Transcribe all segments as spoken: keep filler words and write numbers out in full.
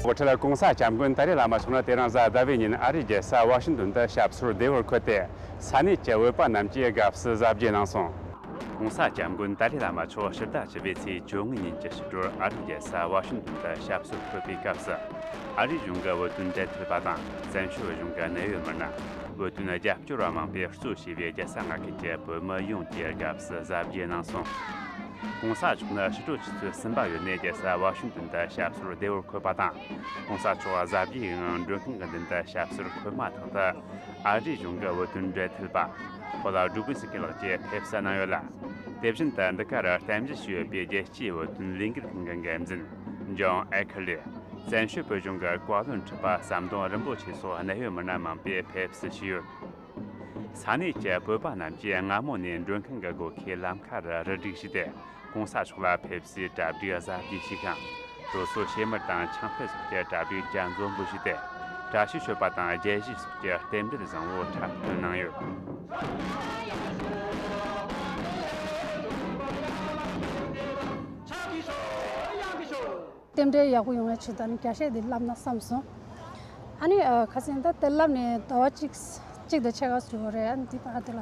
འགོ་ཁྲིད་གོང་ས་སྐྱབས་མགོན་ཏཱ་ལའི་བླ་མ་མཆོག་ནི་དེ་རིང་གཟའ་ཟླ་བའི་ཉིན་ཨ་རིའི་རྒྱལ་ས་ཝ་ཤིང་ཏོན་དུ་ཞབས་སོར་བདེ་བོར་འཁོད་དེ། ས་གནས་ཀྱི་བོད་པ་རྣམས་ཀྱི་དགའ་བསུ་གཟབ་རྒྱས་གནང་སོང་། གོང་ས་སྐྱབས་མགོན་ཏཱ་ལའི་བླ་མ་མཆོག་ཕྱི་ཟླ་བཅུ་པའི་ཚེས་བཅོ་ལྔ་ཉིན་གྱི་ཕྱི་དྲོར་ཨ་རིའི་རྒྱལ་ས་ཝ་ཤིང་ཏོན་དུ་ཞབས་སོར་འཁོད་པའི་སྐབས་སུ། ཨ་རིའི་གཞུང་གི་བོད་དོན་འབྲེལ་མཐུད་པ་དང་བཙན་བྱོལ་གཞུང་གི་གནད་ཡོད་མི་སྣ། བོད་དོན་རྒྱབ་སྐྱོར་བ་མང་པོས་གཙོ་བྱས་པའི་རྒྱལ་ས་མངའ་ཁུལ་གྱི་བོད་མི་ཡོངས་ཀྱིས་དགའ་བསུ་གཟབ་རྒྱས་གནང་སོང་། གོང་ས་མཆོག་ནི་ཕྱི་དྲོ་ཆུ་ཚོད་གསུམ་པ་ཡོལ་ནས་རྒྱལ་ས་ཝ་ཤིང་ཏོན་དུ་ཞབས་སོར་བདེ་བོར་འཁོད་པ་དང་། གོང་ས་མཆོག་གཟབ་རྒྱས་ངང་མགྲོན་ཁང་གི་མདུན་དུ་ཞབས་སོར་འཁོད་མ་ཐག་ཏུ། ཨ་རིའི་གཞུང་གི་བོད་དོན་འབྲེལ་མཐུད་པ། ཕོ་ལགས་ཀྲུའུ་ཀུན་སི་ཀི་ལགས་ཀྱིས་ཕེབས་བསུ་གནང་ཡོད་ལ། དེ་བཞིན་དུ་འདི་གར་རྟེན་གཞི་བྱས་ཡོད་པའི་རྒྱལ་སྤྱིའི་བོད་དོན་ལས་འགུལ་ཁང་གི་འགན་འཛིན་ཇོན་ཨེ་ཁི་ལི། བཙན་བྱོལ་བོད་གཞུང་གི་བཀའ་བློན་ཁྲི་པ་ཟམ་གདོང་རིན་པོ་ཆེ་སོགས་གནད་ཡོད་མི་སྣ་མང་པོས་ཕེབས་བསུ་ཞུས་ཡོད། ས་གནས་ཀྱི་བོད་པ་རྣམས་ཀྱིས་སྔ་མོ་ནས་མགྲོན་ཁང་གི་སྒོ་ཁའི་ལམ་ཁར་རུ་སྒྲིག་བྱས་ཏེ། གོང་ས་མཆོག་ལ་ཕེབས་བསུའི་གྲ་སྒྲིག་གཟབ་རྒྱས་བྱས་ཤིང་། དྲོ་སོགས་ཕྱེ་མར་དང་ཆང་ཕུད་སོགས་ཀྱི་གྲ་སྒྲིག་ཀྱང་འཛོམས་པོ་བྱས་ཏེ། བཀྲ་ཤིས་མཆོད་པ་དང་རྒྱལ་གཞིས་སོགས་ཀྱི་རྟེན་འབྲེལ་བཟང་བོ་འཁྲབ་སྟོན་གནང་ཡོད། རྟེན་འབྲེལ་ཡག་པོ་ཡོང་བའི་ཆེད་དུ་ནི་རྒྱ་གཞས་འདི་བསླབ་ན་བསམ་སོང་། ཨ་ནི་ཨ་ཁ་སང་ད་དེ་བསླབ་ནས་ཟླ་བ་གཅིག་གཅིག་དང་ཕྱེད་ཀ་ཙམ་རེད། ཨ་ནི་འདི་བར་དེ་ལ་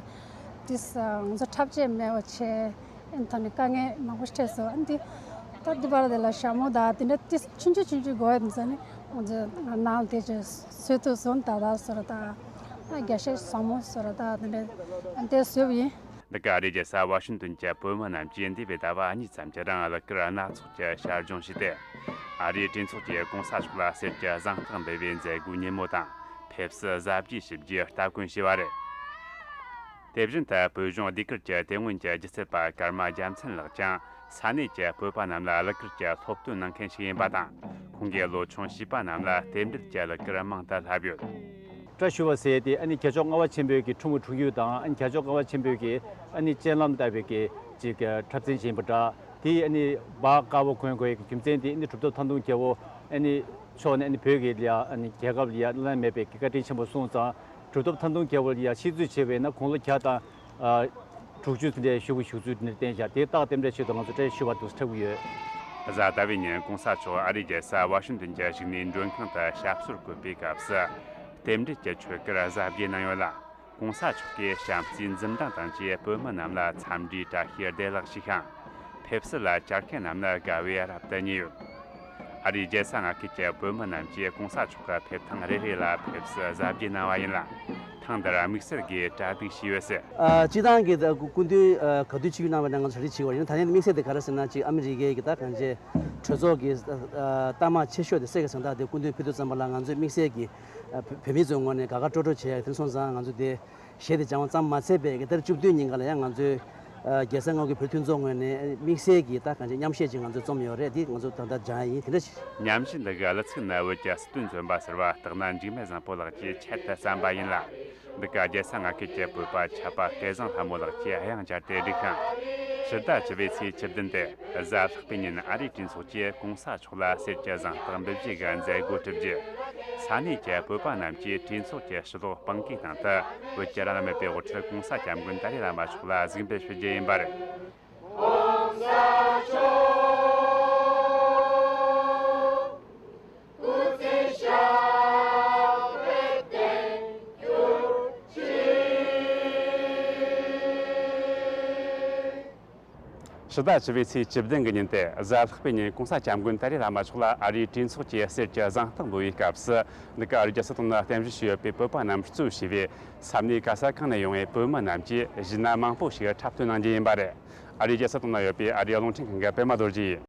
ཏིས་ང་ཚོ་འཁྲབ་ཆས་མེད་པ་བྱས། ཨ་ནི་ད་ནི་དཀའ་ངལ་མང་པོ་ཞིག་འཕྲད་སོང་། ཨ་ནི་འདི་ད་འདི་བར་དེ་ལ་ཞྭ་མོ་དང་དེ་འདྲ་ཏིས་ཆུང་ཆུང་ཆུང་ཆུང་དགོས་ཡ་འདི་ཚོ་ནི་ང་ཚོ་ནང་ལ་དེ་ཚོ་བཟོས་ཐུབ་སོང་། ད་ད་བཟོ་ར་ད་རྒྱ་གཞས་ཟབ་མོ་བཟོ་ར་ད་དེ་འདྲ་ཨ་ནི་དེ་བཟོས་པ་ཡིན། འདི་ག་ཨ་རིའི་རྒྱལ་ས་ཝ་ཤིང་ཏོན་གྱི་བོད་མི་རྣམས་ཀྱིས་འདས་པའི་ཟླ་བ་གཉིས་ཙམ་གྱི་རིང་གླུ་གར་སྣ་ཚོགས་ཀྱི་ཞར་སྦྱོང་བྱས་ཏེ། ཨ་རིའི་གྲོས་ཚོགས་ཀྱིས་གོང་ས་མཆོག་ལ་གསེར་གྱི་གཟེངས་རྟགས་འབུལ་བའི་མཛད་སྒོའི་ཉིན་མོ་དང་ཕེབས་བསུ་གཟབ་རྒྱས་ཞུ་རྒྱུའི་སྟ་གོན་བྱས་པ་རེད། དེ་བཞིན་དུ་བོད་གཞུང་ཟློས་གར་གྱི་དེ་སྔོན་གྱི་སྒྱུ་རྩལ་པ་ཀརྨ་རྒྱལ་མཚན་ལགས་ཀྱང་ས་གནས་ཀྱི་བོད་པ་རྣམས་ལ་གླུ་གར་གྱི་སློབ་སྟོན་གནང་མཁན་ཞིག་ཡིན་པ་དང་། ཁོང་གིས་ལོ་ཆུང་བྱིས་པ་རྣམས་ལ་རྟེན་འབྲེལ་གྱི་གླུ་གར་མང་དུ་བསླབས་ཡོད། བཀྲ་ཤིས་པ་ཟེར་ཏེ་ཨ་ནི་རྒྱལ་མཆོག་ལྔ་པ་ཆེན་པོའི་གི་འཁྲུངས་སྐར་འཁྲུག་ཡུལ་དང་། ཨ་ནི་རྒྱལ་མཆོག་ལྔ་པ་ཆེན་པོའི་གི་ཨ་ནི་སྤྱན་ལམ་ལྟ་བུའི་གི་ཅིག་འཁྲབ་ཚན་ཅིག་ཡིན་པ་འདྲ། དེ་ཨ་ནི་འབག་དཀར་པོ་གོན་དགོས་ཡ་གི་རྒྱུ་མཚན་དེ་ཨ་ནི་གྲུབ་ཐོབ་ཐང་སྟོང་རྒྱལ་པོ་ཨ་ནི་མཆོག་ནས་ཨ་ནི་བོད་ཀྱི་ལ་ཡ་ཨ་ནི་རྒྱལ་ཁབ་ལ་ཡ་བླ་ན་མེད་པའི་གི་བཀའ་དྲིན་ཆེན་པོ་གསུངས་ཙང་། གྲུབ་ཐོབ་ཐང་སྟོང་རྒྱལ་པོ་ལ་ཡ་ཆིག་བརྩེགས་བྱས་པས་ན་དགུང་ལོ་བརྒྱ་དང་ཨ་དྲུག་ཅུ་དེ་འདྲའི་བཞུགས་པའི་བཞུགས་ཚུལ་དེ་འདྲ་བསྟན་བཞག་དེ་རྟགས་རྟེན་འབྲེལ་ཆེད་དུ་ང་ཚོ་བཀྲ་ཤིས་ཞུ་བར་དུ་འཁྲབ་ཀྱི་ཡོད། གཟའ་ཟླ་བའི་ཉིན་གོང་ས་མཆོག་ཨ་རིའི་རྒྱལ་ས་ཝ་ཤིང་ཏོན་གྱི་བཞུགས་གནས་མགྲོན་ཁང་དུ་ཞབས་སོར་བཀོད་པའི་སྐབས་སུ། རྟེན་འབྲེལ་གྱི་ཆོས་སྐོར་གཟབ་རྒྱས་གནང་ཡོད་ལ། གོང་ས་མཆོག་གིས་བྱམས་བརྩེའི་འཛུམ་མདངས་དང་བཅས་བོད་མི་རྣམས་ལ་འཚམས་འདྲིའི་བཀྲ་ཤིས་བདེ་ལེགས་ཞུས་ཤིང་། ཕེབས་བསུ་ལ་བཅར་མཁན་རྣམས་ནི་དགའ་བས་རབ་ཏུ་ཉེ་ཡོད། ཨ་རིའི་རྒྱལ་ས་མངའ་ཁུལ་གྱི་བོད་མི་རྣམས་ཀྱིས་གོང་ས་མཆོག་གི་ཕེབས་ཐེངས་རེ་རེ་ལ་ཕེབས་བསུ་གཟབ་རྒྱས་གནང་བ་ཡིན་ལ། ཐེངས་འདིར་དམིགས་བསལ་གྱི་གྲ་སྒྲིག་བྱས་ཡོད་ཟེར། ཨ། སྤྱིར་བཏང་གི་ད་སྐུ་མདུན་ཨ་ག་དུས་ཆིབས་བསྒྱུར་གནང་བའི་ནང་ང་ཚོ་གྲ་སྒྲིག་བྱེད་ཀྱི་ཡོད་རེད། ད་ནི་དམིགས་བསལ་དེ་ག་རེ་ཟེར་ན། ཅིག་ཨ་མི་རི་ཀའི་གི་ད་གང་ཅི་གྲོས་ཚོགས་ཀྱི་ཨ་གཏའ་མ་ཆེ་ཤོས་དེ་གསེར་གྱི་གཟེངས་རྟགས་དེ་སྐུ་མདུན་ཕུལ་དུས་ཙམ་པ་ལ་ང་ཚོས་དམིགས་བསལ་གྱི་ཨ་བོད་མི་ཚོའི་ངོས་ནས་དགའ་དགའ་སྤྲོ་སྤྲོ་བྱེད་ཡག་དེ་སོང་ཙང་། ང་ཚོས་དེ་གཞས་དེ་སྦྱང་བ་ཙམ་མ་ཚད་པའི་གི་ཟླ་བཅུ་བདུན་ཉིན་ག་ལ་ཡང་ང་ཚོས་ཨ་རྒྱལ་ས་མངའ་ཁུལ་བོད་མཐུན་ཚོགས་ངོས་ནས་དམིགས་བསལ་གྱི་ད་གང་ཅི་མཉམ་གཞས་ཅིག་ང་ཚོས་རྩོམ་ཡོད་རེད། དེ་ང་ཚོ་ད་ལྟ་སྦྱང་ཡ་ཡིན། དེ་འདྲ་ཞིག། མཉམ་གཞས་འདི་གི་གླུ་ཚིག་ནི་བོད་ཀྱི་སྲིད་དོན་བཙོན་པ་ཟུར་པ་སྟག་སྣ་འཇིགས་མེད་བཟང་པོ་ལགས་ཀྱིས་ཆེད་དུ་བརྩམས་པ་ཡིན་ལ། འདི་ག་རྒྱལ་ས་མངའ་ཁུལ་གྱི་བོད་པ་ཆབ་པ་སྐལ་བཟང་ལྷ་མོ་ལགས་ཀྱིས་དབྱངས་འབྱར་ཏེ་བསྒྲིགས་ཤིང་། ཕྱི་ཟླ་བཅུ་པའི་ཚེས་བཅུ་བདུན་སྟེ་གཟའ་ལྷག་པའི་ཉིན་ཨ་རིའི་གྲོས་ཚོགས་ཀྱིས་གོང་ས་མཆོག་ལ་གསེར་གྱི་གཟེངས་རྟགས་འབུལ་རྒྱུའི་གི་མཛད་སྒོ་གྲུབ་རྗེས། ས་གནས་ཀྱི་བོད་པ་རྣམས་ཀྱིས་གྲོས་ཚོགས་ཀྱི་ཕྱི་ལོགས་སྤང་གའི་སྟེང་དུ་བོད་ཀྱི་བླ་ན་མེད་པའི་དབུ་ཁྲིད་གོང་ས་སྐྱབས་མགོན་ཏཱ་ལའི་བླ་མ་མཆོག་ལ་གཟིགས་འབུལ་ཞུ་རྒྱུ་ཡིན་པ་རེད། ཕྱི་ཟླ་བཅུ་པའི་ཚེས་བཅུ་བདུན་གྱི་ཉིན་ཏེ་གཟའ་ལྷག་པའི་ཉིན་གོང་ས་སྐྱབས་མགོན་ཏཱ་ལའི་བླ་མ་མཆོག་ལ་ཨ་རིའི་གྲོས་ཚོགས་ཀྱིས་གསེར་གྱི་གཟེངས་རྟགས་འབུལ་བའི་སྐབས་སུ། འདི་ག་ཨ་རིའི་རྒྱལ་ས་དང་ནང་རྟེན་གཞི་བྱས་ཡོད་པའི་བོད་པ་རྣམས་གཙོས་བྱས་པའི་ས་གནས་ག་ས་གང་ནས་ཡོང་བའི་བོད་མི་རྣམས་ཀྱིས་གཞས་སྣ་མང་པོ་ཞིག་འཁྲབ་སྟོན་གནང་རྒྱུ་ཡིན་པ་རེད། ཨ་རིའི་རྒྱལ་ས་དང་ནང་ཡོད་པའི་ཨ་རིའི་རླུང་འཕྲིན་ཁང་གི་པད་མ་རྡོ་རྗེ་ཡིན།